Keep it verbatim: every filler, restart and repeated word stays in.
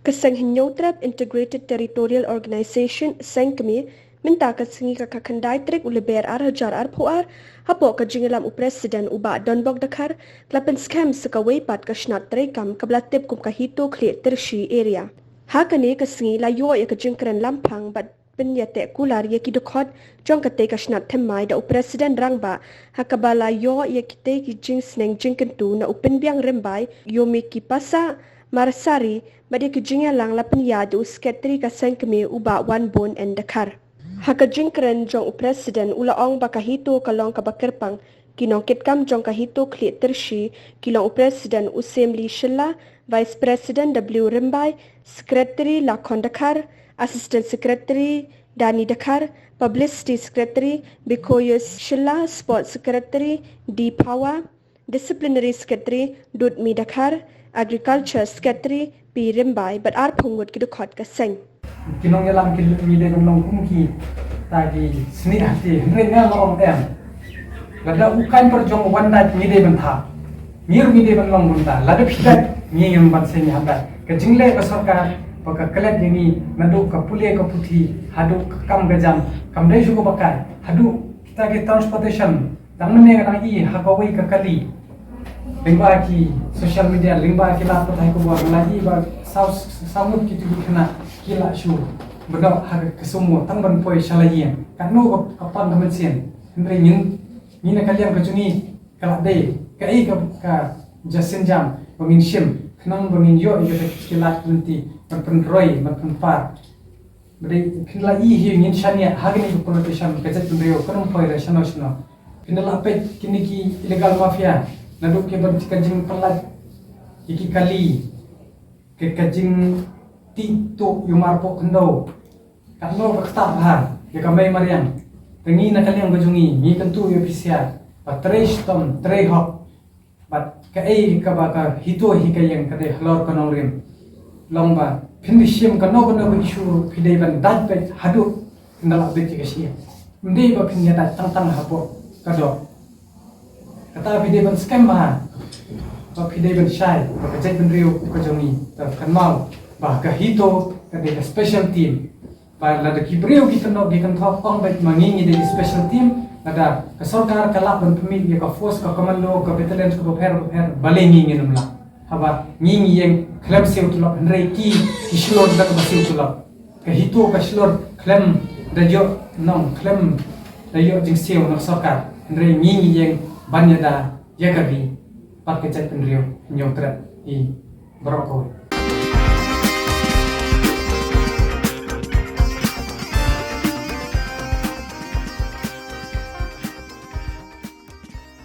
Ka seng Hynñiewtrep Integrated Territorial Organization, seng kmie, mynta ka sngi ka khyndai tarik u Lber ar hajar arphew ar, hapoh ka jingïalam u President u Bah Donbok Dkhar, ka la pynskhem sa kawei pat ka shnat treikam kaba la tip kum ka HITO Khlieh Tyrshi Area. Ha kane ka sngi la ïoh ïa ka jingkren lamphang bad pynïateh kular ïa ki dkhot jong katei ka shnat thymmai da u President Rangbah, ha kaba la ïoh ïa kitei ki jingsneng jingkyntu na u Pynbiang Rymbai Yomiki Passah Marsari, bad ïa ki jingïalang la pynïaid da u Secretary ka seng kmie u Bah Wanbun N Dkhar. Ha ka jingkren jong u President u la ong ba ka HITO ka long kaba kyrpang, ki nongkitkam jong ka HITO Khlieh Tyrshi ki long u President u Semli Shylla, Vice President W Rymbai, Secretary Lakhon Dkhar, Assistant Secretary Dani Dkhar, Publicity Secretary Bikoyus Shylla, Sports Secretary D Phawa, Disciplinary Secretary Dudmi Dkhar, Agriculture Secretary P Rymbai, bad arphew ngut ki dkhot ka seng. Ki nongïalam ki lut ngi dei ban long kum kita ki snieh hati, hynrei nga la ong em. Lada u kaiñ por jong u wan dait ngi dei ban thap. Ngi ruh ngi dei ban long kumta. Lada phi dait ngi ngim ban seng ngi hap dait. Ka jingleh ka sorkar ba ka klet ïa ngi naduh ka pule ka puthi haduh ka kam ka jam, kam dei shuh kaba kai. Haduh kita ki transportation, dang mynne nga dang i ha kawei ka kali lyngba ki social media, lyngba ki lad pathai khubor, nga la i ba saw, saw ngut kito ki khynnah ki la shu bynnoh ha ka sumo tang ban poi sha la ïing. Katno ka, ka pang ka mynsiem. Hynrei ngin, ngi na ka liang ka jong ngi ka la dei kaei ka, ka ja sienjam ba ngin shim khnang ba ngin ïoh ïa ki lad ki lynti ban pynroi ban pynpar. Ba dei phin la i hi ngin shaniah ha kine ki politician, ka jaitbynriew kan ym poi re shano shano. Phin la peit kine ki illegal mafia, naduh ki ban ka jingpynlait ïa ki kali, ka, ka jingtih tuh ïa u marpoh khyndew. Katno ka ktah bha ïa ka mei mariang. Te ngi na ka liang ka jong ngi ngi kyntu ïa u P C R ba trei shitom trei hok. Bad kaei kaba ka HITO hi ka ïeng ka dei halor ka nongrim. Long ba phin da shim kano kano ka issue ruh phi dei ban dait beit haduh phin da lah beit ïa ka shyiap. Ym dei ba phin ïa dait tang tang hapoh ka doh. Kata phi dei ban skhem bha ba phi dei ban shai ba ka jaitbynriew ka jong ngi. Te kynmaw ba ka HITO ka dei ka special team. Ba lada ki briew ki kynnoh ki kynthoh ong beit ma ngi ngi dei special team, lada ka sorkar ka lah ban pynmih ïa ka force, ka commando, ka battalion kaba pher bapher, balei ngi ngin ym lah? Haba ngi ngi ïeng khlem siew tulop, hynrei ki ki shlur da kaba siew tulop. Ka HITO ka shlur khlem da ïoh nong, khlem da ïoh jingsiew na ka sorkar, hynrei ngi ngi ïeng ban ïada ïa ka ri bad ka jaitbynriew Hynñiewtrep hi baroh kawei.